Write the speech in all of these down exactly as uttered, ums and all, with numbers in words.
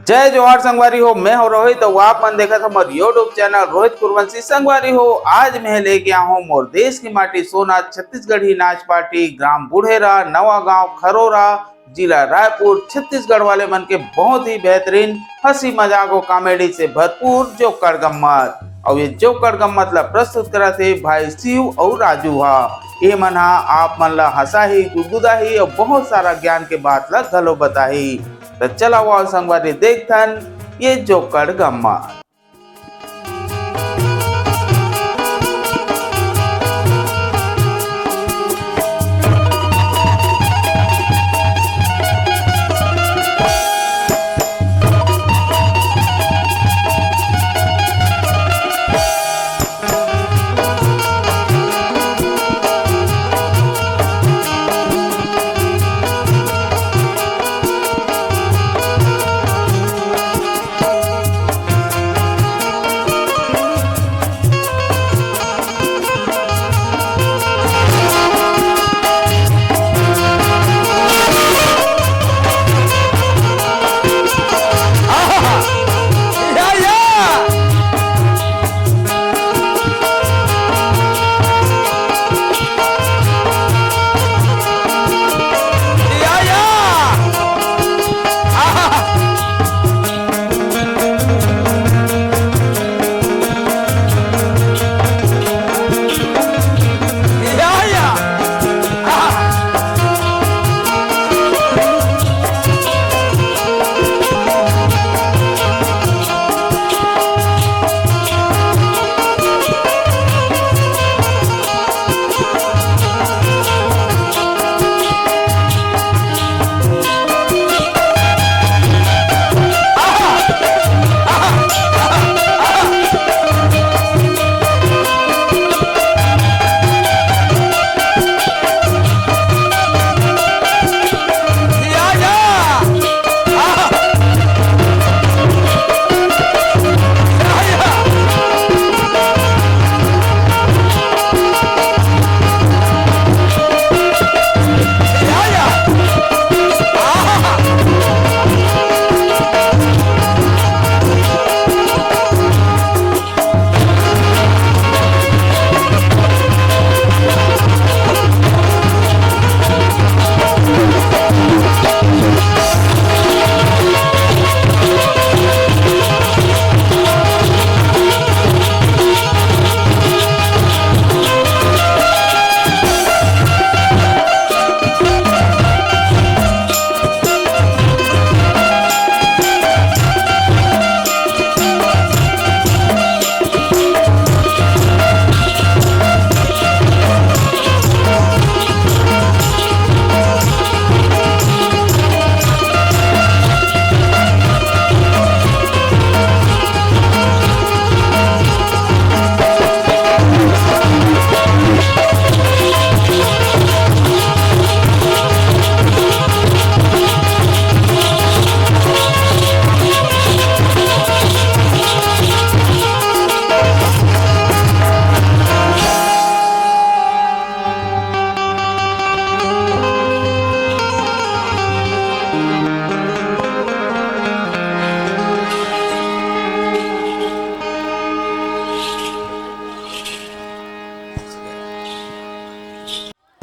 जय जोहार संगवारी हो, मैं हूं रोहित अउ आप मन देखत हमर YouTube चैनल रोहित कुरवंशी। संगवारी हो, आज मैं लेके आया हूं मोर देश की माटी सोना छत्तीसगढ़ी नाच पार्टी ग्राम बुढ़ेरा, नवा गांव खरोरा, जिला रायपुर, छत्तीसगढ़ वाले मन के बहुत ही बेहतरीन हंसी मजाक और कॉमेडी से भरपूर जोकड़ गम्मत। और ये जोकड़ गम्मत ला प्रस्तुत करत हे भाई शिव और राजू हा। ये मन हा आप मन ला हंसाही, गुदगुदाही और बहुत सारा ज्ञान के बात ला घलो बताही। त चला आओ संगवारी, देखथन ये जोकड़ गम्मत।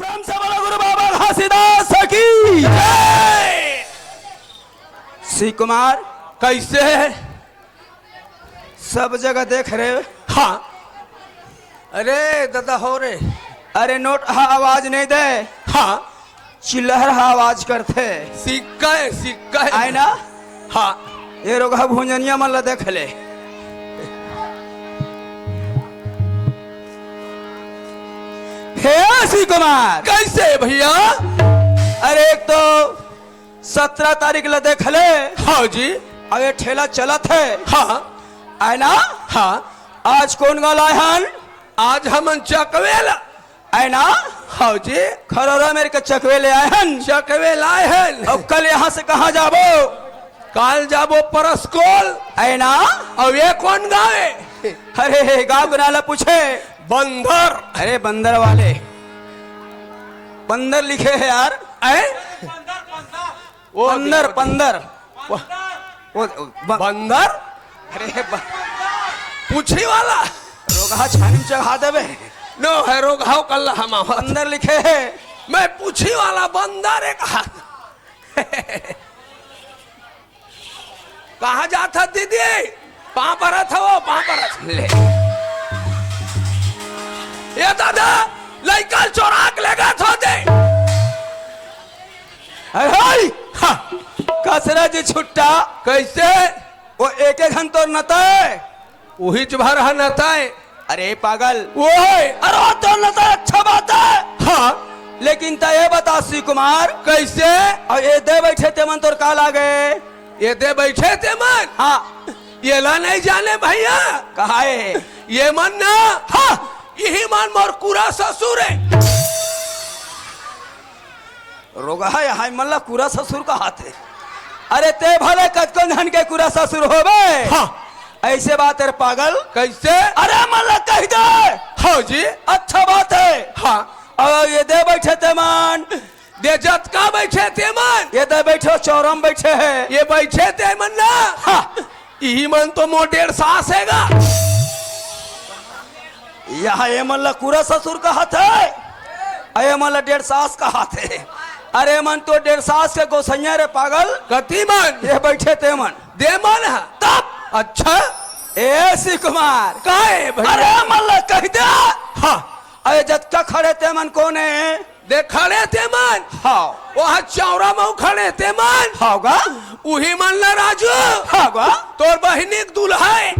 प्रेम से बोलो गुरु बाबा घासीदास की जय। शिव कुमार, कैसे है? सब जगह देख रहे हो? हाँ। अरे दादा हो रे। अरे नोट हा आवाज नहीं दे। हाँ। चिल्लहर हा आवाज करथे। सिक्का है, सिक्का है। आय ना? हाँ। ये रोगहा भुंजनिया मन ला देख ले। हे शिव कुमार। कैसे भैया? अरे एक तो सत्रह तारीख ला देख ले। हाँ जी। अब ये ठेला चलत है। हाँ। आय ना? हाँ। आज कौन गाँव लाए हन? आज हमन चकवेला। आय ना? हाँ जी। खरोरा मेर के चकवे ले आए हन। चकवे लाए हन। अब कल यहाँ से कहाँ जाबो? काल जाबो परसकोल। आय ना? अब ये कौन गाँव है? अरे गाँव के नाला पूछे। बंदर। अरे बंदर वाले, बंदर लिखे है यार। आए? वो पंदर, पंदर। वो ब- बंदर। अरे ब- पूछी वाला। रोगहा छानी में चढ़ा देबे। नो है रोगहा, कल हम आवत। बंदर लिखे है। मैं पूछी वाला बंदर एक हाथ। कहाँ जात हस दीदी? पाँव परत हवो, पाँव परत। ले। ए दादा, लइका ल चोरा के लेगत होते। अरे हाय! हाँ। कसरा जी छुट्टा। कइसे? वो एक एक हन तोर नतय। उहीच भर ह नतय। अरे पागल। ओए! अरे वो तोर नतय, अच्छा बात हे। हाँ। लेकिन त ये बता शिव कुमार। कइसे? अउ ये दे बइठे तेमन तोर का लागे? ये दे बइठे तेमन? हाँ। येला नइ जाने भइया। कहाँ हे? ये मन ना। हाँ। इही मन मोर कुरा ससुर हे। रोगहा, ये मन ला कुरा ससुर कहत हे। अरे ते भले कतको झन के कुरा ससुर होबे। हाँ। अइसे बात हे रे पागल। कइसे? अरे मन ला कहि दे। हाँ जी। अच्छा बात हे। हाँ। अउ ये दे बइठे तेमन। दे जतका बइठे तेमन। ये दे बइठे, चौरा म बइठे हे। ये बइठे तेमन ना। हाँ। इही मन तो मोर डेढ़ सास हे गा। यहाँ ये मन ला कुरा ससुर कहत हे, अउ ये मन ला डेढ़ सास कहत हे। अरे मन तो डेढ़ सास के गोसइया रे पागल। कति मन? ये बइठे तेमन। दे मन ह? तब। अच्छा। ए शिव कुमार। का हे भइया? अरे मन ला कहि दे। हाँ। अरे जतका खड़े तेमन कोन हे? दे खड़े तेमन। हाँ। ओहा चौरा म खड़े तेमन। हाँ गा। उही मन ला राजू। हाँ गा। तोर बहिनी के दूल्हा हे।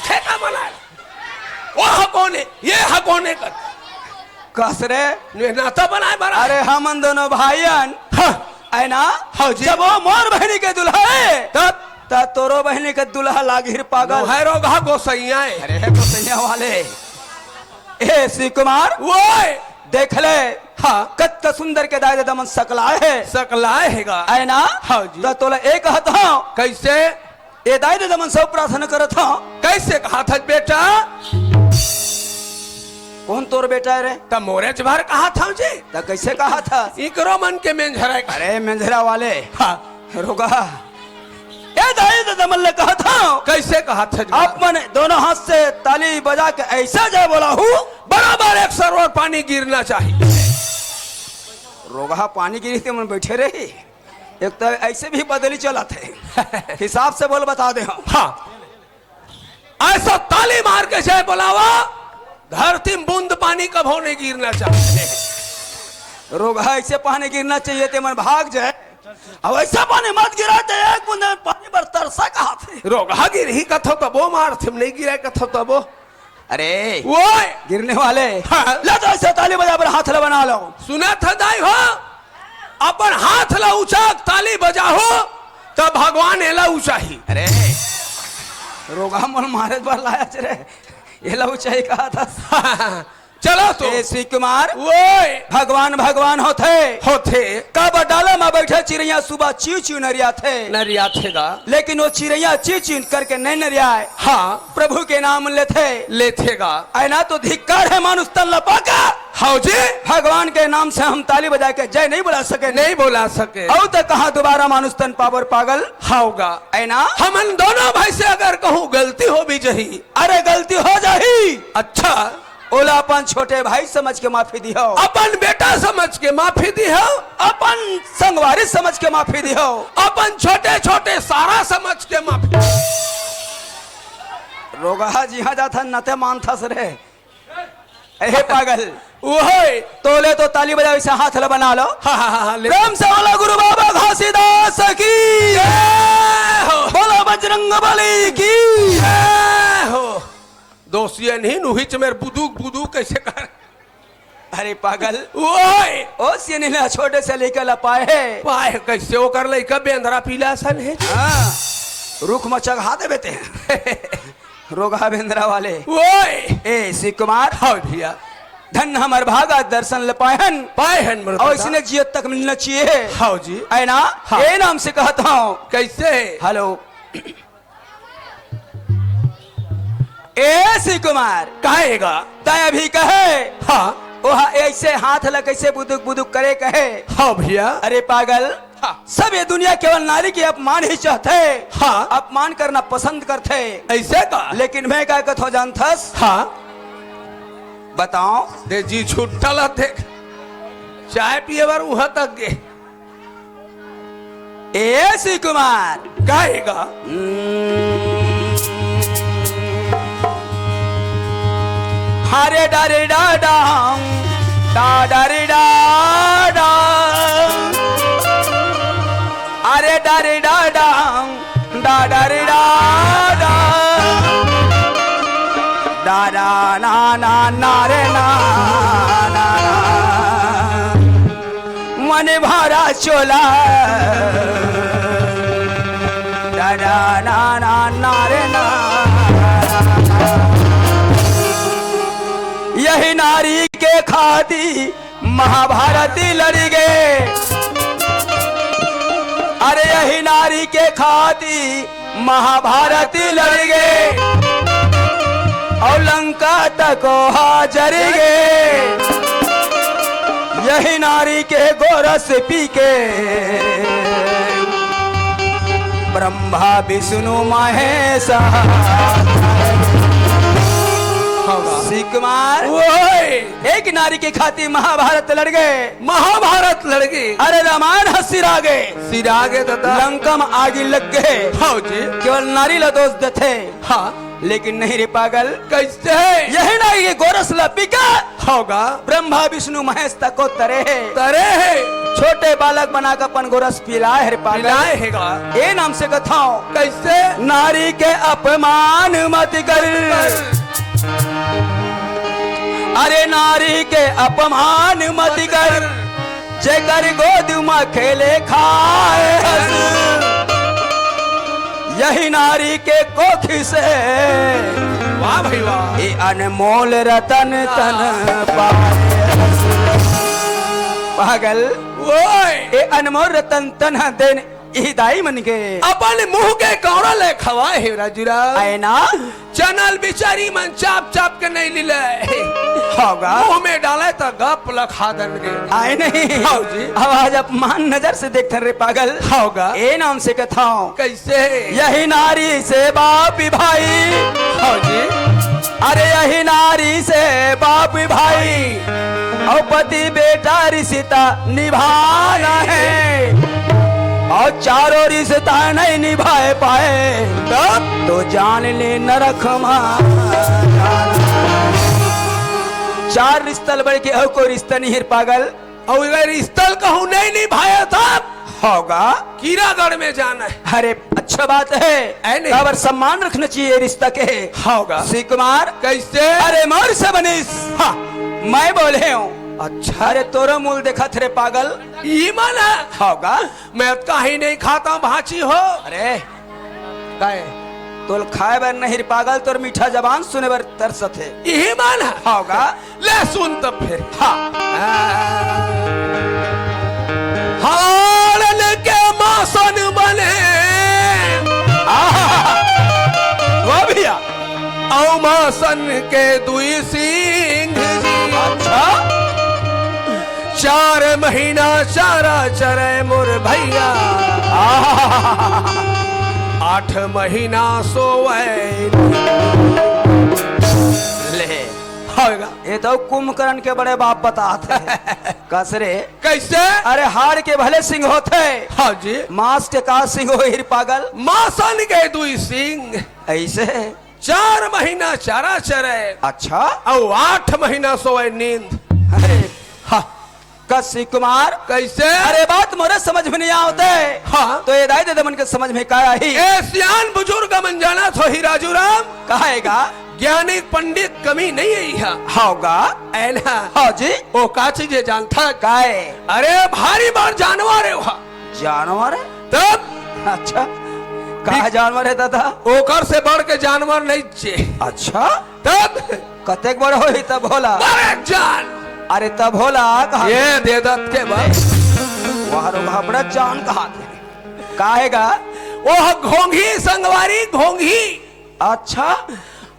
ठेका बनाए। ओह कोन हे? ये ह कोन हे कर? कस रे? ने नाता बनाए बरा। अरे हमन दोनों भाई हन। हाँ। हे ना? हाँ जी। जब वो मोर बहिनी के दूल्हा हे, तब? त तोरो बहिनी के दूल्हा लागही रे पागल। नो है रोगहा गोसइया हे। अरे गोसइया वाले। ए शिव कुमार। ओए। देख ले। हाँ। कतका सुंदर के दाई ददा मन सकलाए हे। सकलाए हे गा। हे ना? हाँ जी। त तोला ए कहत हंव। कइसे? ए दाई ददा मन से प्रार्थना करत हंव। कइसे कहत हस बेटा? कोन तोर बेटा हे रे? त मोरेच भर कहत हंव जी। त कइसे कहत हस? इकरो मन के मेंझरा हे। अरे मेंझरा वाले। हाँ। रोगहा। ए दाई ददा मन ले कहत हंव। कइसे कहत हस? अपन दोनों हाथ से ताली बजा के अइसे जय बोलाहू। बराबर एक सरोवर पानी गिरना चाहिए। रोगहा पानी गिरही तेमन बइठे रही। एक त अइसे भी बदली चलत हे। हिसाब से बोल बता दे हम। हाँ। अइसे ताली मार के जय बोलावा, धरती म बूंद पानी कभो नइ गिरना चाहिए। रोगहा अइसे पानी गिरना चाहिए, तेमन भाग जाए। अउ अइसे पानी मत गिरा, त एक बूंद पानी बर तरसा कहत हे। रोगहा गिरही कथव तभो मारथे, नइ गिरय कथव तभो। अरे, ओए! गिरने वाले। हाँ। ले तो अइसे ताली बजा बर हाथ ला बना लो। सुनत हस दाई हो, अपन हाथ ला ऊंचा ताली बजाहू, त भगवान एला ऊंचाही। अरे, रोगहा मन मारे बर लायच रे, एला ऊंचाही कहत हस। चलो तो। ए शिव कुमार, ओए। भगवान भगवान होथे। होथे। काबर डाला म बइठे चिरइया सुबह चिव चिव नरियाथे। नरियाथे गा। लेकिन वो चिरइया चिव चिव करके नइ नरियाय। हाँ। प्रभु के नाम लेथे। लेथे गा। हे ना, तो धिक्कार हे मानुष तन ल पाके। हव जी। भगवान के नाम से हम ताली बजा के जय नइ बोला सके। नइ बोला सके। अउ त कहाँ दुबारा मानुष तन पाबो रे पागल? हव गा। हे ना? हमन दोनों भाई से अगर कहूँ गलती हो भी जही। अरे गलती हो जाही। अच्छा। ओला अपन छोटे भाई समझ के माफी दिहव। अपन बेटा समझ के माफी दिहव। अपन संगवारी समझ के माफी दिहव। अपन छोटे छोटे सारा समझ के माफी। रोगहा जिहाँ जाथन नते मानथस रे। ए पागल। ओहे। तोले तो ताली बजावे से हाथ ला बना लो। हाँ, हाँ, हाँ, हाँ, ले। प्रेम से बोला गुरु बाबा घासीदास की। जय हो। बोला बजरंग बली की। जय हो। दोषियन ही नुहिच मेर बुदुक बुदुक कइसे कर। अरे पागल। ओए। ओ सियन ला छोटे से लइका ला पाए हे। पाए कइसे ओकर लइका बेंदरा पीला सन हे। हाँ। रुख म चघा देबे ते। रोगहा बेंदरा वाले। ओए। ए शिव कुमार। हाँ भइया। धन हमर भागा दर्शन ल पाए हन। पाए हन मोर अउ बेटा। अइसने जियत तक मिलना चाहिए। हाँ जी। हे ना? हाँ। ए नाम से कहत हंव। कइसे? हेलो। ए शिव कुमार। काहे गा? तैं अभी कहे। हाँ। ओहा अइसे हाथ ल कइसे बुदुक बुदुक करे कहे। हाँ भइया। अरे पागल। हाँ। सब ये दुनिया केवल नारी के अपमान ही चाहथे। हाँ। अपमान करना पसंद करथे। ऐसे का? लेकिन मैं का कथों जानथस? हाँ। बताओ। दे जी छुट्टा ला देख। चाय पिए बर उहाँ तक गे। ए शिव कुमार। गाएगा। हरे डरे डाडा, डा डरे डाडा। अरे डरे डाडा, डा डरे डाडा। डाडा ना ना ना रे ना, ना, ना। मन भरा चोला। डाडा ना ना ना रे ना। यही नारी के खाती महाभारत लड़ी गे। अरे यही नारी के खाती महाभारत लड़ी गे। और लंका तक हाजरी गे। यही नारी के गोरस पी के ब्रह्मा विष्णु महेश। शिव कुमार, ओए! एक नारी के खाती महाभारत लड़ गे। महाभारत लड़ गे। अरे रामायण ह सिरा गे। सिरा गे दादा। लंका म आगी लग गे। हाँ जी। केवल नारी ला दोष देथे। हाँ। लेकिन नहीं रे पागल। कैसे? यही नारी के गोरस ला पी के होगा। ब्रह्मा विष्णु महेश तको तरे हे। तरे हे। छोटे बालक बना के अपन गोरस पिलाए हे रे पागल। पिलाए हे गा। ए नाम से कथों। कैसे? नारी के अपमान मत कर। अरे नारी के अपमान मत कर। जेकर गोद म खेले खाए हस, यही नारी के कोख से वाह भाई वाह। ए अनमोल रतन तन पाए हस। पागल, ओए। ए अनमोल रतन तन देन इही दाई मन के अपन मुंह के कौड़ा ले खवाए हे राजूराम। आए ना? चना ल बिचारी मन चाप चाप के नहीं लीले। होगा। मुंह में डाले त गप ल खा देन गे। आए नहीं। हाँ जी। अब आज अपमान नजर से देखथन रे पागल। होगा। ए नाम से कथों। कैसे? यही नारी से बाप भाई। हाँ जी। अरे यही नारी से बाप भाई। और पति बेटा रिश्ता निभाना है। और चारों रिश्ता नहीं निभाए पाए तब? तो जान ले नरक मा। चार रिश्ता ल बढ़ के और कोई रिश्ता नहीं हे पागल। और अगर रिश्ता ल कहूं नहीं निभाया तब? होगा। कीरागढ़ में जाना है। अरे अच्छा बात है। ऐ नहीं। काबर सम्मान रखना चाहिए रिश्ता के। होगा। शिव कुमार। कैसे? अरे मोर से बनिस। हाँ। मैं बोले हूँ। अच्छा। अरे तोरो मुंह देखत रे पागल। ई मन है। होगा। मैं कहीं नहीं खाता भांची हो। अरे। काय? तोल खाए बर नहीं पागल, तोर मीठा जबान सुने बर तरसत हे। इही मन ह। होगा। ले सुन तब फिर। हाँ। हाड़न के मासन बने। आहा। वाह भैया। अउ मासन के दुई सिंह जी। अच्छा। चार महीना चारा चरे मोर भैया। आहा। आठ महीना सोवे। ले, होगा। ये तो कुंभकर्ण के बड़े बाप बतात हे। कस रे? कैसे? अरे हाड़ के भले सिंह होथे। हाँ जी। मांस के का सिंह होही रे पागल? मांसन के दुई सिंह। ऐसे? चार महीना चारा चरे। अच्छा। अउ आठ महीना सोए नींद। अरे। हाँ। कस शिव कुमार। कैसे? अरे बात मोरे समझ में नहीं आवत हे। हाँ। तो ये दाई ददा मन के समझ में का आही? ए सियान बुजुर्ग मन जानत होही राजू राम। कहेगा? ज्ञानी पंडित कमी नहीं है यहाँ। होगा। ऐ ना। हाँ जी। ओ का चीज हे जानथा? काय? अरे भारी बड़ जानवर हे वहाँ। जानवर हे? तब? अच्छा। का जानवर हे दादा? ओकर से बढ़ के जानवर नहीं चे। अच्छा। तब? कतेक बड़ होही तब भोला? अरे जान। अरे तब भोला कहा? ये दे दत के बस। वाह रो बापड़ा जान कहा थे। काहेगा? ओह घोंघी संगवारी घोंघी। अच्छा।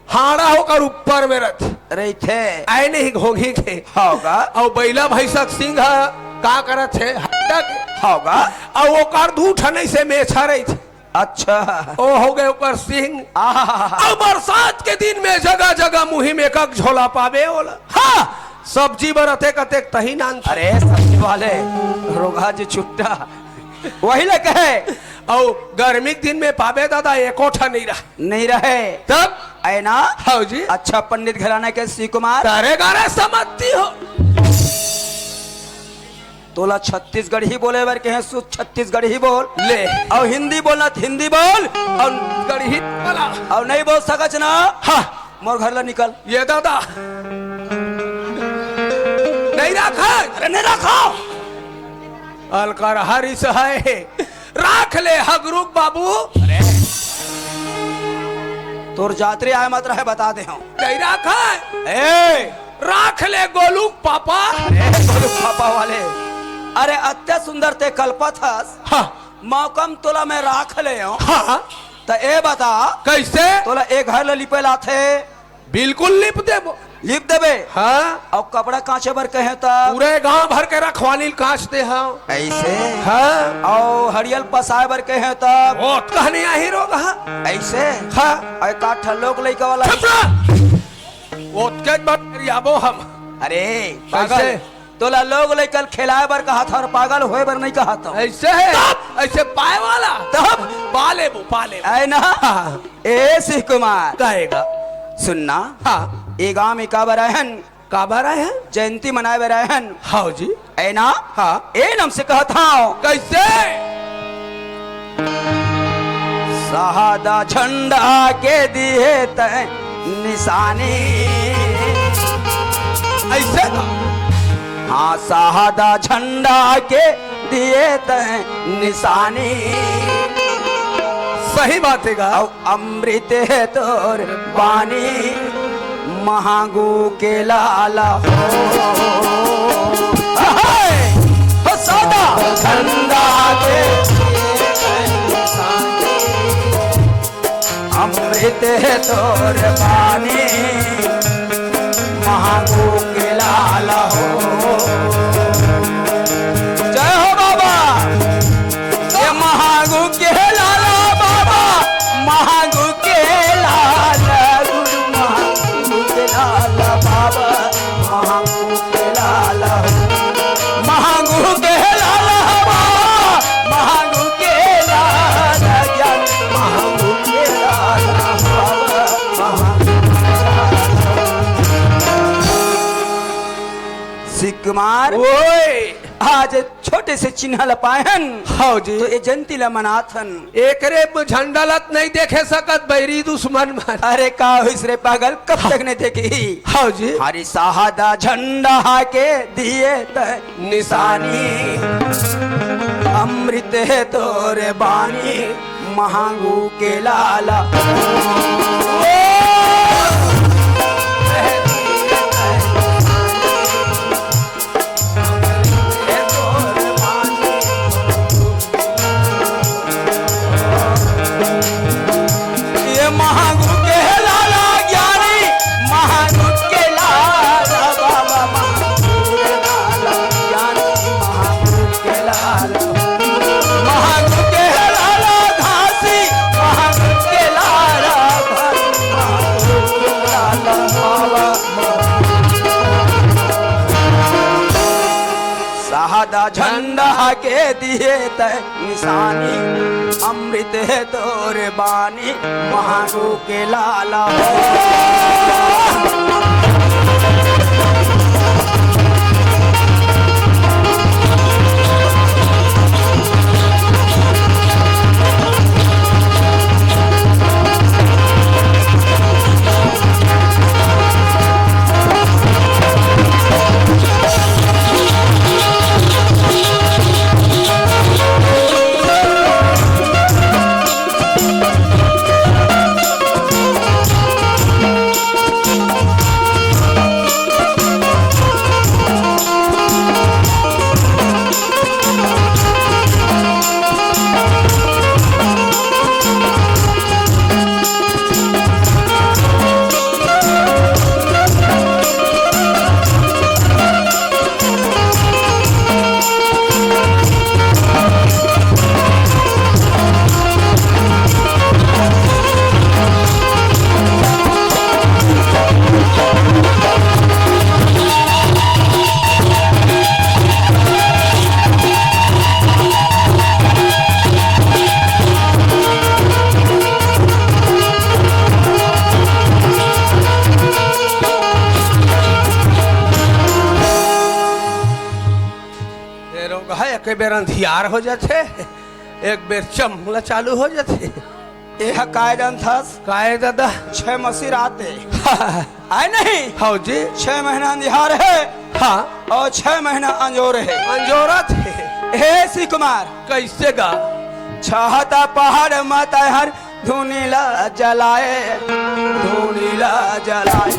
हाड़ा ओकर ऊपर में रथ। रहिथे। आए नहीं घोंघी के। होगा। अउ बैला भैंसक सिंह का करत हे? हटक। होगा। अउ ओकर दू ठन अइसे मेछा रहिथे। अच्छा। ओ हो गए ओकर सींग। आहा। अउ बरसात के दिन में जगह-जगह मुही में एक-एक झोला पाबे ओला। हाँ, सब्जी बर अतेक-अतेक तही नान। अरे सब्जी वाले, रोगहा जी छुट्टा। वही ले कहे। अउ गर्मी के दिन में पाबे दादा, एको ठा नहीं रह। नहीं रहे। तब? ऐ ना? हाँ जी। अच्छा पंडित घराना के शिव कुमार। तारे गारे समझती हो। तोला छत्तीसगढ़ी बोले बर कहे, शुद्ध छत्तीसगढ़ी बोल। ले। अउ हिंदी बोलना त हिंदी बोल। अउ गढ़ी वाला। अउ नहीं बोल सकच ना? हाँ। मोर घर ला निकल। ये दादा। नहीं रखा। अरे नहीं रखा। अलकर हरिस है। राख ले हगरुक बाबू। अरे। तोर जातरी आए मत रहे, बता दे हूँ। नहीं राख है। ए। राख ले गोलू पापा। अरे गोलू पापा वाले। अरे अत्ते सुंदर ते कल्पत हस। हाँ। मौका म तोला मैं राख ले हूँ। हाँ। त ए बता। कैसे? तोला ए घर ले लिपे लाथे। बिल्कुल लिप देबो। लिप देबे। हाँ। अउ कपड़ा कांचे बर कहे त? पूरे गांव भर के रखवाली ल कांच दे हव। ऐसे? हाँ। अउ हड़ियल पसाए बर कहे त? ओतका नहीं आही रोगहा। ऐसे? हाँ। अउ का ठल्लोक लइका वाला? चुप रह। ओतके बात करियाबो हम। अरे, पागल। कैसे? तोला लोग लइका ल खेलाए बर कहा था अउ पागल होए बर नहीं कहा था। ऐसे है? तब? ऐसे पाए वाला? तब? पा लेबो, पा लेबो। आए ना? हाँ। ए शिव कुमार। कहेगा। सुनना। हाँ। ए गांव में काबर आए हन? काबर आए हन? जयंती मनाए बर आए हन। हाँ जी। ए ना? हाँ। ए नाम से कहत हव। कैसे? सादा झंडा के दिए तय निशानी। ऐसे का? हाँ, सादा झंडा के दिए तय निशानी। सही बात है गा। अउ अमृत है तोर बानी, महागू के लाला हो। हो सादा झंडा के अमृत है तोर बानी, महागू के लाला हो। जय हो बाबा। ये महागु के लाला बाबा, महागु के लाला गुरु, महागु के लाला बाबा, महागु के लाला, महागु के लाला बाबा, महागु के लाला ज्ञान, महागु के लाला बाबा, महागु के लाला। शिव कुमार, ओए। आज छोटे से चिन्ह ल पाए हन। हव जी। तो ए जयंती ल मनात हन। एकरे झंडा ल त नहीं देखे सकत बैरी दुश्मन मन। अरे का होइस रे पागल, कब तक नहीं देखी? हव जी। हरि साहदा झंडा के दिए त निशानी, अमृत है तोरे बानी, महागू के लाला। ये महागुरु के लाला ज्ञानी, महागुरु के लाला बाबा, महागुरु के लाला ज्ञानी, महागुरु के लाला, महागुरु के लाला घासी, महागुरु के लाला घासी, महागुरु के लाला बाबा। साहदा झंडा के दिए तय निशानी, अमृत है तोर बानी, महागो के लाला हो। के बेर अंधियार हो जाथे, एक बेर चमला चालू हो जाथे। एह काय जानथस? काय दादा? छह मसी रात हे। आय नहीं? हव जी। छह महीना अंधियार हे। हाँ। अउ छह महीना अंजोर हे। अंजोरत हे। हे शिव कुमार। कइसे गा? छहता पहाड़ म तैहर धुनी ला जलाए, धुनी ला जलाए।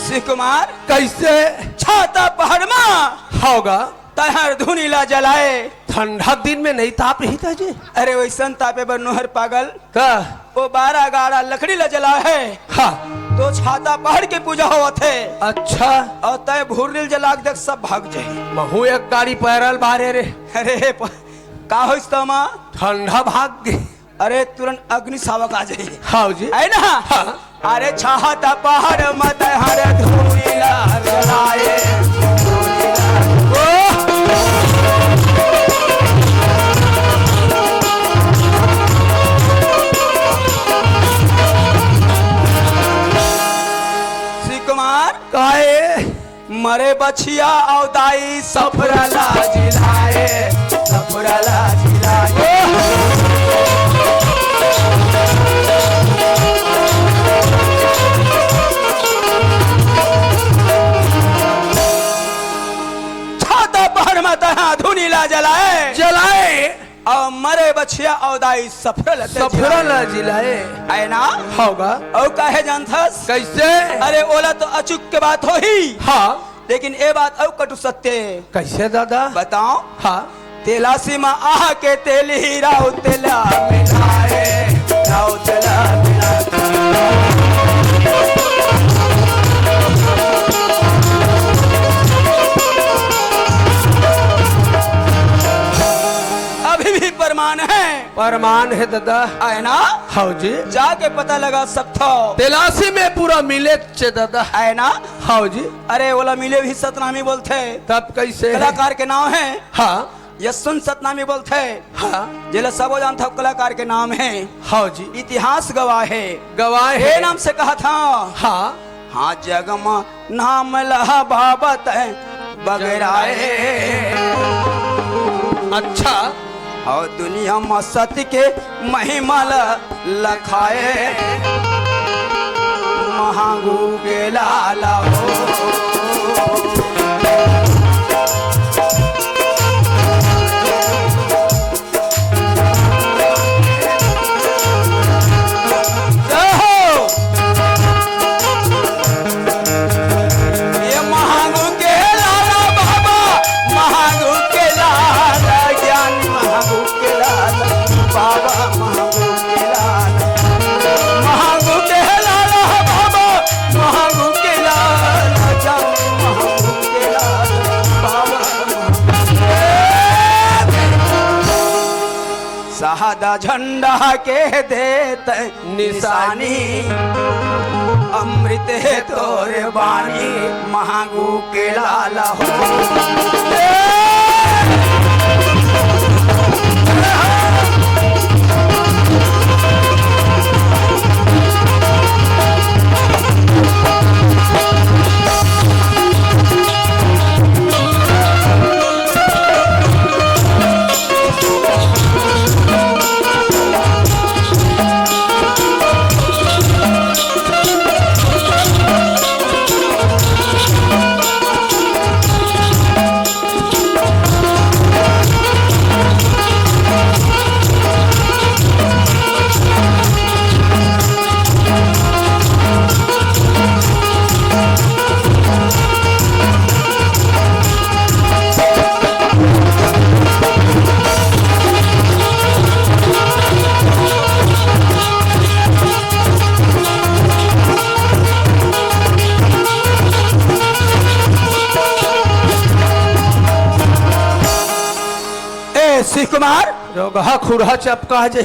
शिव कुमार। कइसे? छहता पहाड़ म। हव गा। तैहर धुनी ला जलाए। ठंडा दिन में नहीं ताप रही था जी। अरे वइसन तापे बर नोहर पागल। का? वो बारह गाड़ा लकड़ी ला जलाए हे। हाँ। तो छहता पहाड़ के पूजा होवत हे। अच्छा। अउ तैं भुर्री ल जला के देख, सब भाग जाही। महूँ एक गाड़ी पैरल बारे रे। अरे प-, का होइस तमा? ठंडा भाग गे। अरे तुरंत अग्निशामक आ जाही। हव जी। हे ना? हाँ। अरे छहता पहाड़ म तैहर धुनी ला जलाए। शिव कुमार। काय? मरे बछिया अउ दाई सफरा ला जिलाए, सफरा ला जिलाए। छहता पहाड़ म तैं धुनी ला जलाए। जलाए। अउ मरे बछिया अउ दाई सफरा ला सफरा ला जिलाए। हे ना? हव गा। अउ काहे जानथस? कइसे? अरे ओला तो अचूक के बात होही। हाँ। लेकिन ए बात अउ कटु सत्य हे। कइसे दादा? बताओ। हाँ। तेलासी म आके तेल ही राउत ला मिलाए, राउत ला मिलाए। अभी भी प्रमाण हे। प्रमाण हे दादा। हे ना? हव जी। जाके पता लगा सकथो। तेलासी में पूरा मिले चे दादा। हे ना? हव जी। अरे ओला मिले भी सतनामी बोलथे। तब कइसे हे? कलाकार के नाम हे। हाँ। यशवंत सतनामी बोलथे। हाँ। जेला सबो जानथो, कलाकार के नाम हे। हव जी। इतिहास गवाह हे। गवाह हे। ए नाम से कहत हँव। हाँ। हाँ, जग म नाम लहा बाबा तैं बगराए। अच्छा। अउ दुनिया म सत के महिमा ल लखाए, महागू के लाला हो। जय हो। ये महागू के लाला बाबा, महागू के लाला ज्ञान, महागू के लाला बाबा, महागू के लाला, महागू के लाला बाबा, महागू के लाला ज्ञान, महागू के लाला बाबा, महागू के लाला। सादा झंडा के देत निशानी, अमृत हे तोर बानी, महागू के लाला हो। ए शिव कुमार, रोगहा खुरहा चपका जे।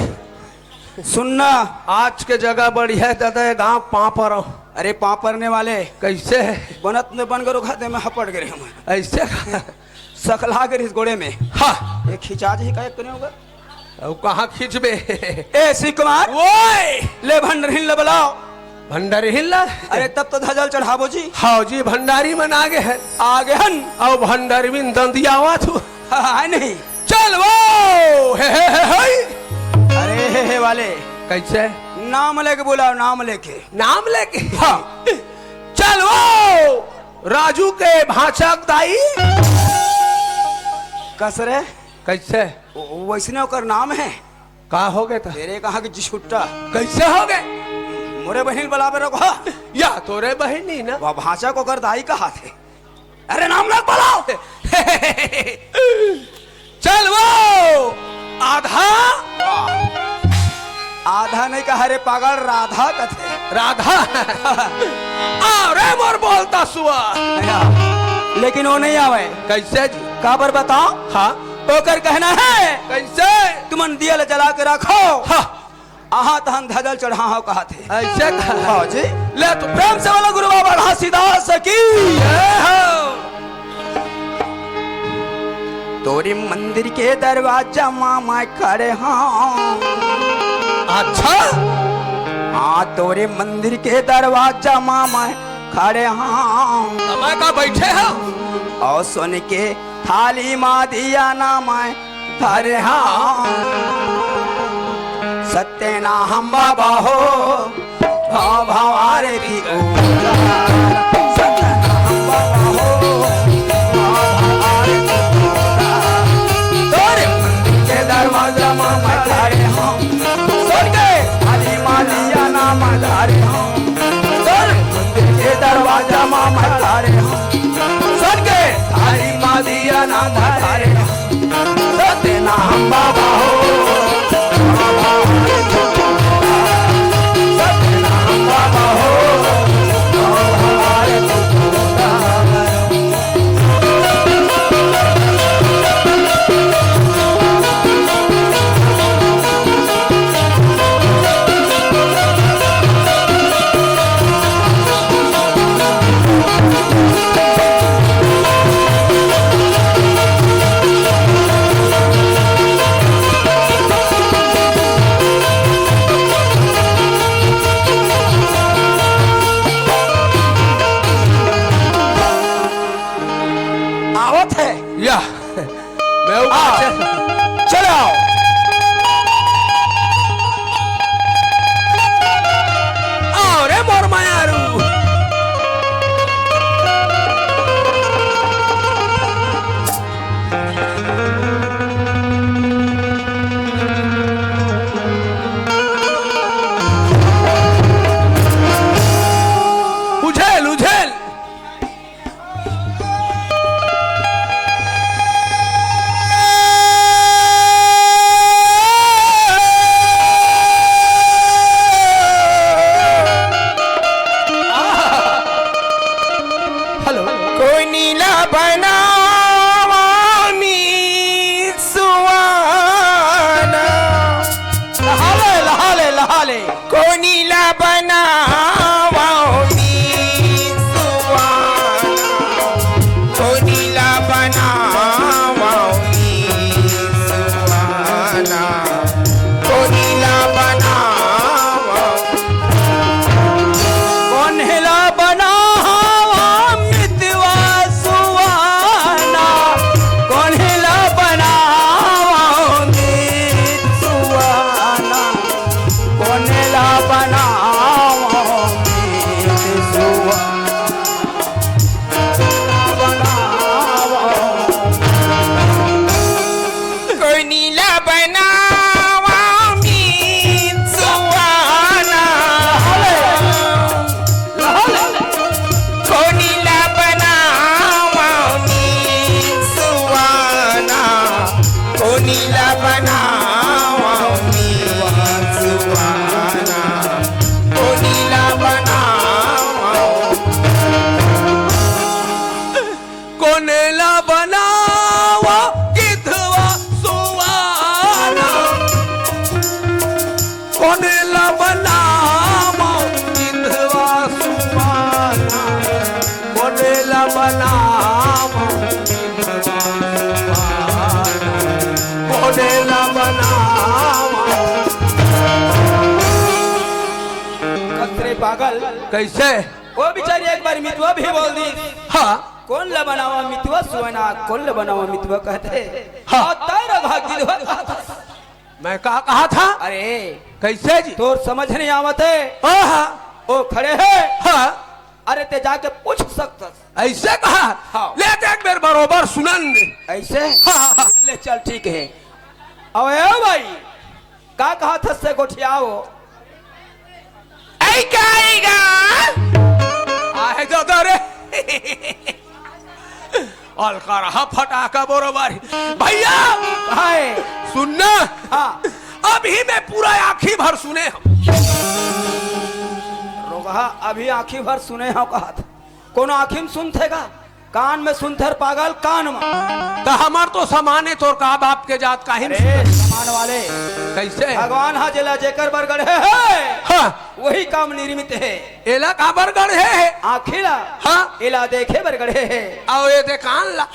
सुनना। आज के जगह बढ़िया हे दादा, ये गांव पांव परव। अरे पांव परने वाले। कइसे? बनत ने बन गरो खाते में हपड़ गए हम। अइसे का? सकला गए इस गोड़े में। हाँ। ये खिंचा जी का एक नहीं होगा। अउ कहाँ खींचबे? ए, शिव कुमार। ओए! ले भंडरहीन ल बलाव। भंडरहीन ल? अरे, तब तो धजा ल चढ़ाबो जी। हव जी, भंडारी मन आगे हे। आगे हन। अउ भंडरहीन दंदियावत हे। हाँ, हाँ, नहीं। चल वो! हे, हे, हे, हे। अरे, हे, हे वाले। कइसे? नाम लेके बुलाव, नाम लेके। नाम लेके? हाँ। चल वो! राजू के भांचा के दाई। कस रे? कइसे? ओ, वइसने ओकर नाम हे। का होगे त? तेरे कहाँ के जी छुट्टा। कइसे होगे? मोरे बहिनी ल बलाबे रखो। या तोरे बहिनी ना? वो भांचा के ओकर दाई कहाथे। अरे नाम ना बलाव। चल वो आधा। आधा नहीं कहा रे पागल, राधा कथे। राधा। अरे मोर बोलता सुआ। भैया, लेकिन वो नहीं आवे। कइसे जी? काबर बताव? हाँ। ओकर कहना हे, कइसे? तुमन दिया ल जला के रखो। हाँ। आहा तहन धजा ल चढ़ाहूं कहाथे। अइसे कहा। हाँ जी। ले तो प्रेम से बोलो गुरु बाबा घासीदास की। जय हो। तोरे मंदिर के दरवाजा मा मैं खड़े हंव। अच्छा। हाँ, तोरे मंदिर के दरवाजा मा मैं खड़े हंव। त मैं का बइठे हंव? अउ सोन के थाली मा दिया ना मैं धरे हंव। सत्य ना हम बाबा हो, भव भव आरती उतार। सत्य ना हम बाबा हो, भव भव आरती उतार। तोरे मंदिर के दरवाजा मा मैं धरे हंव। सोन के थाली मा दिया ना मैं धरे हंव। तोरे मंदिर के दरवाजा मा मैं धरे हंव। सोन के थाली मा दिया ना मैं धरे हंव। सत्य ना हम बाबा हो। सत्य ना हम बाबा हो। आवत हे। या। मैं ऊपर आओ। चल-, चल आओ। आओ रे मोर मायारू। उझेल, उझेल। हेलो। कोनी ला बनावा मीत सुहाना। लहा ले, लहा ले, लहा ले। कोनी ला बनावव मीत सुहाना, कोनी ला बनावव मीत सुहाना, कोनी ला बनावव। कोनी ला बनावव मितवा सुहाना, कोनी ला बनावव मीत सुहाना। कोने ला बनावव मीत सुआ, बनावव। कोनी ला बनावव मीत सुहाना। कोनी ला बनावव मीत सुहाना, कोनी ला बनावव मीत सुहाना, कोनी ला बनावव। कोने ला बनावव गिधवा सुहाना। कोने ला बनावव गिधवा सुहाना, कोने ला बनावव गिधवा सुहाना, कोने ला बनावव। पागल। कइसे? वो बिचारी एक बार मितवा भी बोल दिस। हाँ। कोन ल बनावा मितवा सुअना, कोन ल बनावा मितवा कहत हे। हाँ। अउ तैं रोगहा गिदवा कहत हस। मैं का कहा था? अरे। कइसे जी? तोर समझ नहीं आवत हे। हाँ, हाँ। वो खड़े हे। हाँ। अरे, तैं जाके पूछ सकथस। अइसे कहा? हाँ। ले देख, मेर बरोबर सुनन दे। अइसे? हाँ, हाँ, हाँ। ले चल, ठीक हे। अउ ए भाई, का कहत हस से गोठियाव? अई का, अई का? आहे दादा रे। अलकरहा फटाका बरोबर। भइया! हाय। सुन ना। हाँ। अभी मैं पूरा आँखी भर सुने हँव। रोगहा, अभी आँखी भर सुने हँव कहत। कोनो आँखी म सुनथे का? कान म सुनथे रे पागल, कान म। त हमर तो समान हे, तोर का बाप के जात, काहे म अरे, सुनथे? समान वाले। कइसे? भगवान ह जेला जेकर बर गढ़े हे, हाँ। वही काम निर्मित हे। एला काबर गढ़े हे? आँखी ला। हाँ। एला देखे बर गढ़े हे। अउ ए दे कान ला।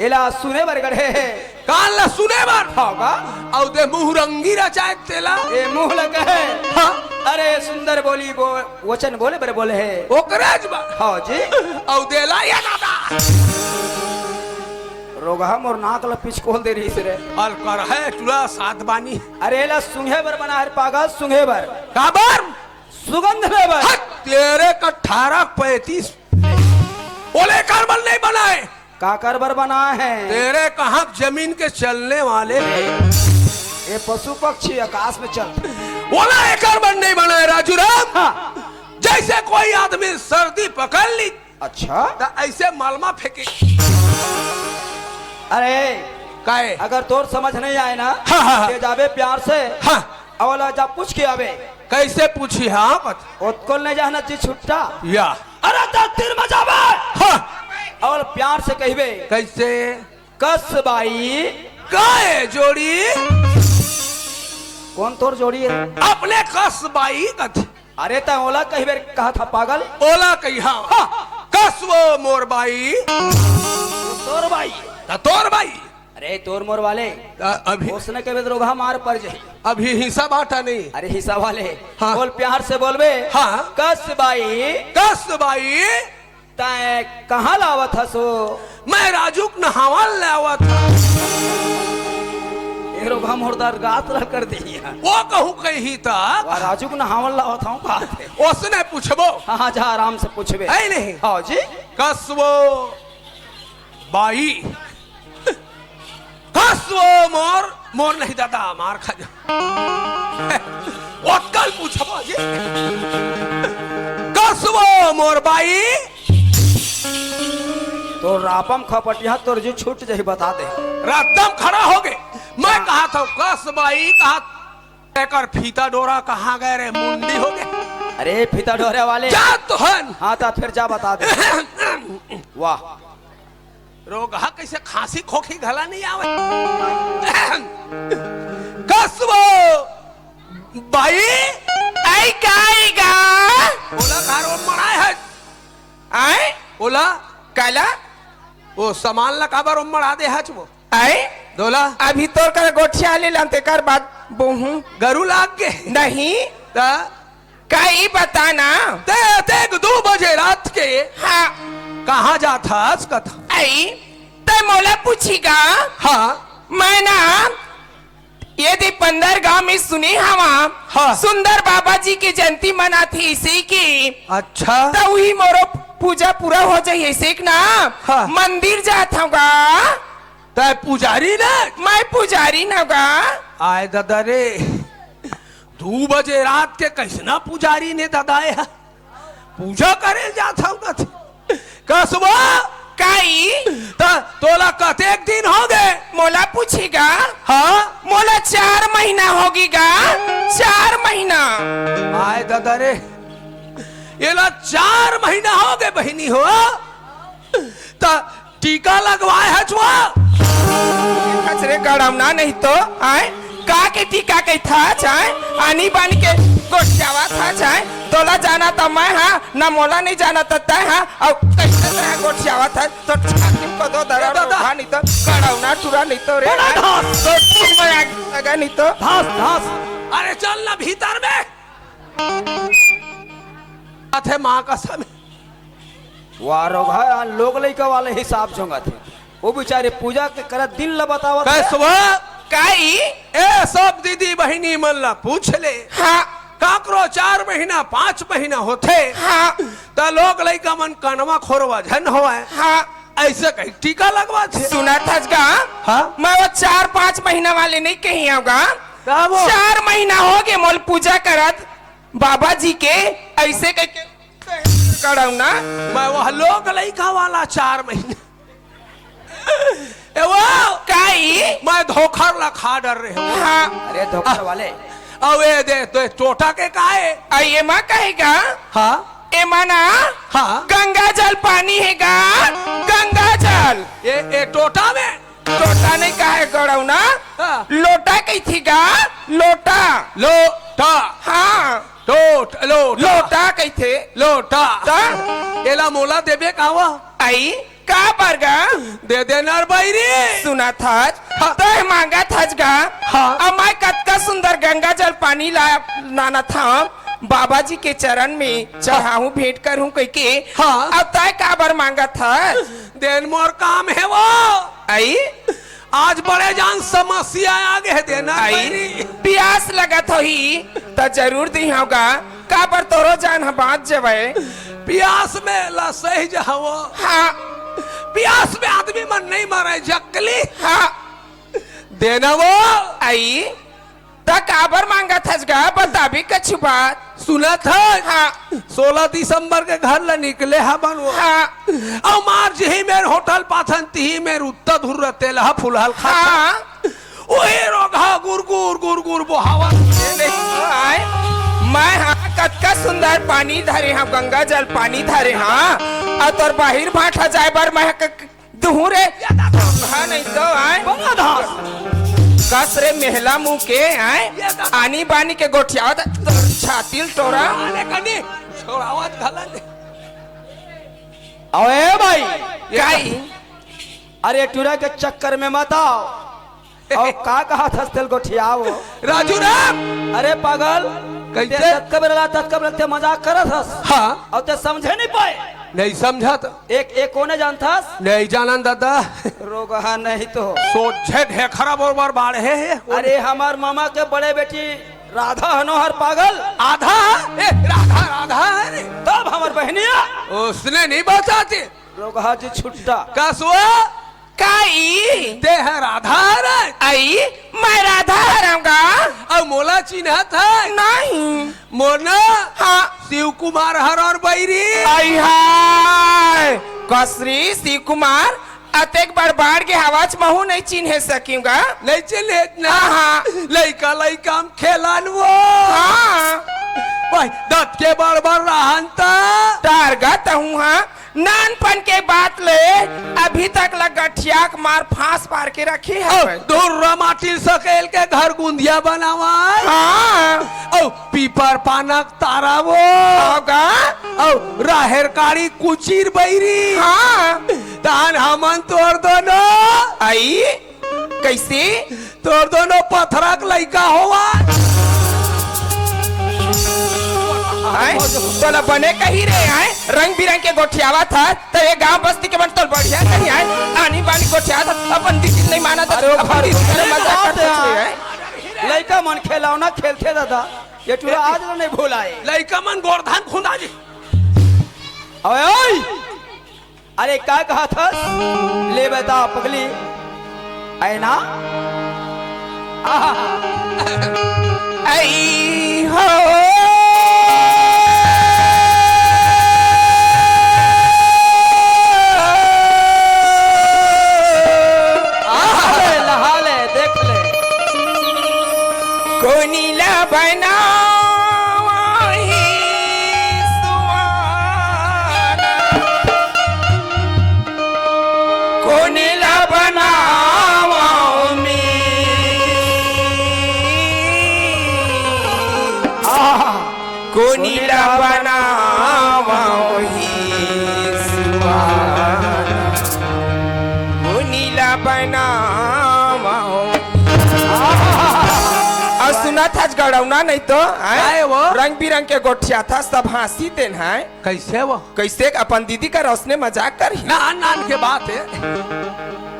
एला सुने बर गढ़े हे। कान ला सुने बर? हाँ का? अउ दे मुहरंगी रचाए तेला? ए मुँह ल कहे। हाँ। अरे सुंदर बोली बो-, वचन बोले बर बोले हे। ओकरे ज बर? हाँ जी। अउ देला ये दादा। रोगहा मोर नाक ल पिचकोल दे रहिस रे। अलकरहा टुरा सात बानी। अरे एला सुंघे बर बना हे रे पागल, सुंघे बर। काबर? सुगंध ले बर। हट, तेरे का अठारह पैंतीस। ओला एकर बर नहीं बनाए। काकर बर बनाए हे? तेरे कहाँ जमीन के चलने वाले हैं। ये पशु पक्षी आकाश में चलथे। ओला एकर बर नहीं बनाए राजू राम। हाँ। जइसे कोई आदमी सर्दी पकड़ ली, अच्छा। त अइसे मलमा फेंके। अरे, काहे? अगर तोर समझ नहीं आए ना, हाँ, हाँ, हाँ। ते जाबे प्यार से, हाँ। अउ ओला जा पूछ के आबे। कइसे पूछी, हाँ, बता। ओतकोल नहीं जाना जी छुट्टा। या। अरे, त तीर म जाबे। हाँ। अउ प्यार से कहिबे। कइसे? कस बाई। काय जोड़ी? कोन तोर जोड़ी हे? अपने कस बाई कथे। अरे त ओला कहिबे कहत हस पागल? ओला कहिहा। हाँ। कस वो मोर बाई। तोर बाई। त तोर बाई। अरे तोर मोर वाले। त अभी ओसने कहिबे त रोगहा मार पर जाही। अभी हिस्सा बाँटा नहीं। अरे हिस्सा वाले। हाँ। बोल प्यार से बोलबे। हाँ। कस बाई। कस बाई। तैं कहाँ लावत हस ओ? मैं राजू के नहावन लावत हँव। ए रोगहा मोर दरगात ला कर दिही। वो कहूँ कही त। वा राजू के नहावन लावत हँव बात हे। ओसने पूछबो। हाँ, हाँ, जा आराम से पूछबे। है नहीं? हाँ जी। कस वो बाई। कस वो मोर, मोर नहीं दादा, मार खा जा। ओतकोल पूछबो जी। कस वो मोर बाई। तोर रापा म खपटिहा, तोर जी छूट जाही, बता दे। रद्दा म खड़ा होगे। मैं हाँ। कहत हँव, कस बाई, कहत एकर फीता डोरा कहाँ गए रे, मुंडी होगे। अरे फीता डोरा वाले। जा तो हन। हाँ, त फेर जा बता दे। वाह। रोगहा कइसे खाँसी खोखी घला नहीं आवे। कस वो बाई। आई का, आई का? ओला का रो मड़ाए हस? आय? ओला? काला? ओ समान ला काबर ओ मड़ा दे हस वो? आय? दोला? अभी तोर कर गोठिया ले लन, तेकर बाद बोहूँ। गरू लाग गे? नहीं। त? का ई बता ना। ते, ते दू बजे रात के हाँ। कहाँ जात हस कथा? आई, ते मोला पूछी का? हाँ। मैं ना, ये दे पंद्रह गांव में सुने हवा, हाँ। सुंदर बाबा जी के जयंती मनाथे इसे की। अच्छा। त उही मोरो पूजा पूरा हो जाही इसे की ना। हाँ। मंदिर जात हँव गा। तैं पुजारी ना? मैं पुजारी ना गा। आय ददा रे, दू बजे रात के कइसना पुजारी ने ददा ए ह? पूजा करे जात हँव कथे। कस वो? काई? त तोला कतेक दिन होगे? मोला पूछी गा? हाँ? मोला चार महीना होगे गा। चार महीना। आय ददा रे, एला चार महीना होगे बहिनी हो। त टीका लगवाए हस वो? हच रे गड़ौना नहीं तो, आय? का के टीका कहिथस, आय? आनी बानी के गोठियावत हस, आय? तोला जाना त मैं हाँ, ना मोला नहीं जाना त तैं हाँ, अउ कइसे तैं गोठियावत हस, तो छाती को दो दरा ए दादा। लोहा नहीं तो, गड़ौना टूरा नहीं तो रे, बड़ा आय? धास। तो तू मैं आगे लगा नहीं तो। धास, धास। अरे चल ना भीतर में। आथे माँ कसम। वाह, रोगहा, लोग लइका वाले हिसाब जोंगत हे। वो बेचारे पूजा के करत दिन ल बतावत हे। बस वो। काई? ए सब दीदी बहिनी मन ला पूछ ले। हाँ। काकरो चार महीना, पाँच महीना होथे। हाँ। त लोग लइका मन कनवा खोरवा झन होवय। हाँ। ऐसे कहीं टीका लगवाथे। सुनत हस गा? हाँ? मैं वो चार पाँच महीना वाले नहीं कही हँव गा। का वो? चार महीना हो गे मोल पूजा करत बाबा जी के, ऐसे कह के गड़ौना। मैं वह लोग लइका वाला चार महीने। ए वो काई? मैं धोखर ला खा डर रहे हूँ। हाँ। अरे धोखर वाले। अब ए दे, दे टोटा के काए? आ, ये माँ कहेगा? हाँ। ए माँ ना? हाँ। गंगा जल पानी हे गा, गंगा जल। ए, ए टोटा में? टोटा नहीं कहे गड़ौना। हाँ। लोटा कही थी गा, लोटा। लोटा। हाँ। टोट, लोटा। लोटा कही थे। लोटा। ता? एला मोला देबे कावा? आई? का बर गा? दे दे नर बइरी। सुनत हस? हाँ। तैं मांगत हस गा? हाँ। अब मैं कतका सुंदर गंगा जल पानी ला, लानत हँव, बाबा जी के चरण में चढ़ाहूँ, भेंट करहूँ कहिके। हाँ। अब तैं काबर मांगत हस? देन मोर काम हे वो। आई? आज बड़े जान समस्या आ गे हे देना आई? बइरी। पियास लगत होही, त जरूर दिहँव गा। काबर तोरो जान ह बाँच जवय। पियास में लसही जावो। हाँ। पियास में आदमी मन नहीं मरे, जकली। हाँ। देना वो। आई, त काबर मांगत हस गा, बताबे कछु बात। सुनत हस? हाँ। सोलह दिसंबर के घर ले निकले हवन वो। हाँ। अउ मार जिही मेर होटल पाथन, तिही मेर उत्ता धुर्रा तेल ह फुलहल खाथन। हाँ। ओही रोगहा गुर गुर गुर गुर बोहावत। नहीं आए, मैं हाँ कतका सुंदर पानी धरे हँव, गंगा जल पानी धरे हँव, अउ तोर बाहिर भाठा जाए बर मैं क-, क-, दुहूँ रे। हाँ, नहीं तो आए। बड़ा धास। कस रे मेहला मुँह के, आए? आनी बानी के गोठियावत, तोर छाती ल टोरा। अरे कनी, छोड़ावत घला दे। अबे भाई। काई? अरे टूरा के चक्कर में मत आओ। अउ का कहत हस तेल गोठियावो? राजू राम। अरे पागल, कइसे? तें ततका बेरा ला, ततका बेरा ला तें मजाक करत हस। हाँ। अउ तें समझे नहीं पाए। नहीं समझत। एक, एक कोने जानत हस? नहीं जानन दादा। रोगहा नहीं तो। सोझे ढेखरा बरोबर बाढ़े हे। अरे हमर मामा के बड़े बेटी राधा हनो हर पागल। आधा? ए, राधा, राधा हे रे। तब हमर बहनिया। उसने नहीं बताती। रोगहा जी छुट्टा। कसवा? काई? तें ह राधा हरस? आई, मैं राधा हरँव गा। अउ मोला चिन्हत हस? नहीं। मोर ना? हाँ। शिव कुमार हरँव बइरी। आई हाय, कसरी शिव कुमार, अतेक बड़ बाढ़ के हवाच महूँ नहीं चिन्हे सकिँव गा। नहीं चिन्हे ना? हाँ, हाँ। लइका, लइका म खेलन वो। हाँ। भाई, दत के बड़ बड़ रहन त। डार गा तहूँ, हाँ। नानपन के बात ले अभी तक ला गठिया के मार फांस पार के रखे हवय। धुर्रा माटी सकेल के घर गुंदिया बनावय। हाँ। अउ पीपर पानक तारा वो। होगा। अउ राहेर काड़ी कुचीर बइरी। हाँ। तान हमन तोर दोनों। आई। कइसे? तोर दोनों पथरा के लइका होवा। आय, तोला बने कही रे, आय, रंग बिरंग के गोठियावत हस, त ये गांव बस्ती के मन तोल बढ़िया कही, आय, आनी बानी गोठियावत हस, अपन दीदी नहीं मानत हस, अरे, अपन घर दीदी के अरे, मजाक बात करत हस, है। आय। लइका मन खेलौना खेलथे दादा, ये टूरा आज ल नहीं भुलाए। लइका मन गोरधन खुंदा जी। अबे ओए! अरे का कहत हस? ले बता पगली, ऐना। आहा। ऐ हो। आहा, ले, लहा ले, देख ले। कोनी ला बनावा ही सुहाना। कोनी ला बनावा मी। आहा। कोनी ला बनावा ही सुहाना। कोनी ला बनावा। आहा। अउ सुनत हस गड़ऊ। सुना नहीं तो, हैं? काय वो? रंग बिरंग के गोठियाथस, सब हाँसी तेन, हैं? कैसे वो? कैसे अपन दीदी का रोशने मजाक करही? ना, नान के बात हे।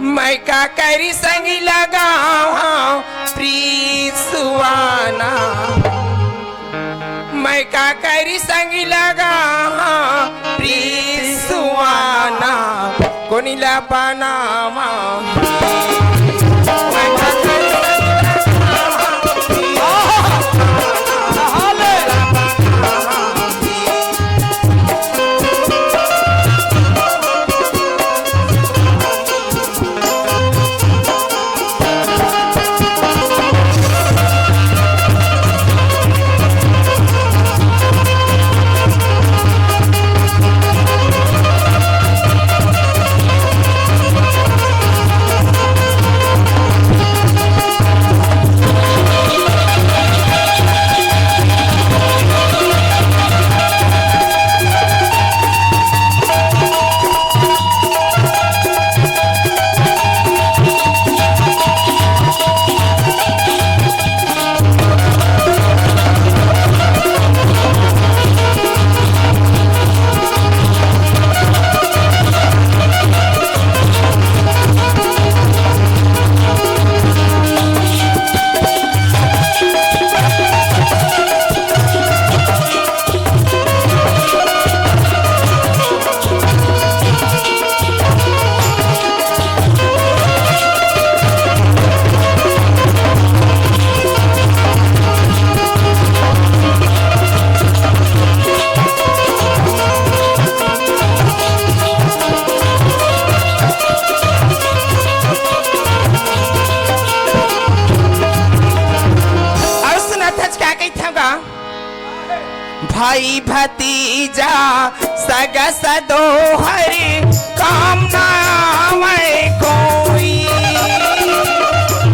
मैं का करी संगी लगावंव प्रीत सुहाना। मैं का करी संगी लगावंव प्रीत सुहाना। कोनी ला बनावंव। अउ सुनथस का कहिथंव गा? भाई भतीजा सगा सरोहर काम ना आवय कोई।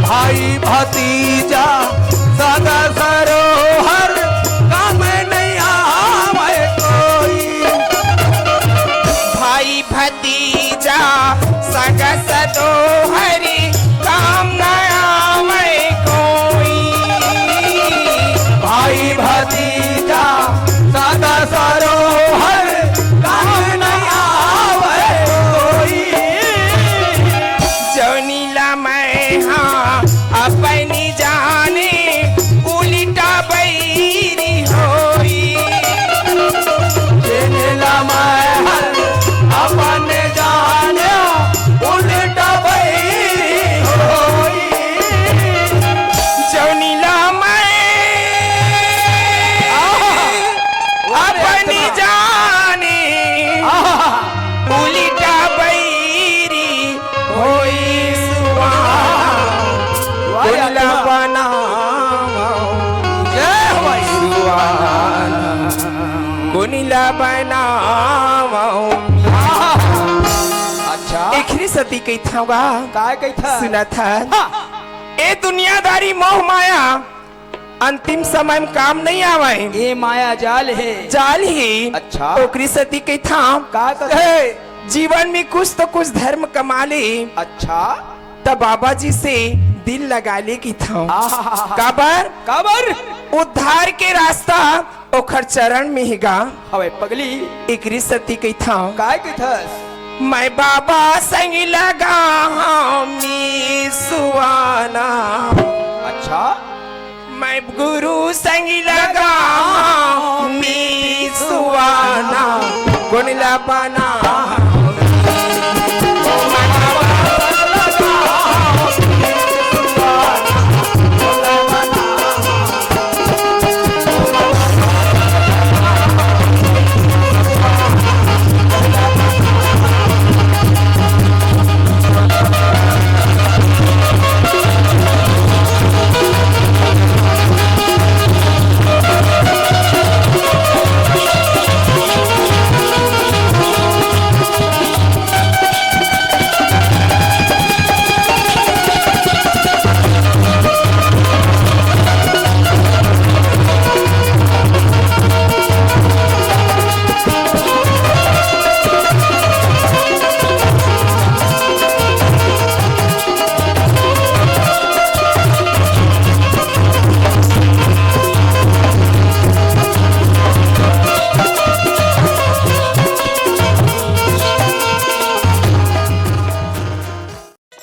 भाई भतीजा सगा सरोहर काम नहीं आवय कोई। भाई भतीजा सगा सरोहर काम ना आवय कोई। भाई भतीजा सगा सरोहर काम नहीं आवय कोई। जौनी ला मैं हा अपनी जाने उल्टा बैरी होई। जेने ला मैं हा अपन जाने उल्टा बैरी होई। जौनी ला मैं आहा, वाह रे अपनी इतना। जाने आहा। उल्टा बैरी होई सुहाना। वाह रे कोनी ला आत्मा। बनावंव जय हो भाई। सुहाना। कोनी ला बनावंव। आहा। अच्छा। एखरे सेती कहिथंव गा। काय कहिथस? सुनथस? हाँ। ए दुनियादारी मोह माया अंतिम समय में काम नहीं आवय। ए माया जाल हे। जाल हे। अच्छा। ओकरे सेती कहिथंव। का कहिथस? हे, जीवन में कुछ तो कुछ धर्म कमा ले। अच्छा। त बाबा जी से दिल लगा ले कहिथंव। आहा। काबर? काबर? उद्धार के रास्ता ओखर चरण में हे गा। हवय पगली। एकरी सेती कहिथंव। काय कहिथस? मैं बाबा संग लगावंव मी सुहाना। अच्छा। मैं गुरु संग लगावंव मी सुहाना। कोनी ला बनावंव।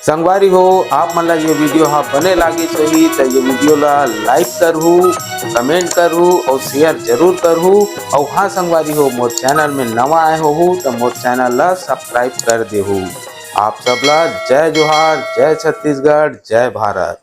संगवारी हो, आप मन ला ये video हा बने लागिस होही त ये video ला like करहू, comment करहू और share जरूर करहू। और हाँ संगवारी हो, मोर channel में नवा आए होहू त मोर channel ला subscribe कर देहू। आप सब ला जय जोहार, जय छत्तीसगढ़, जय भारत।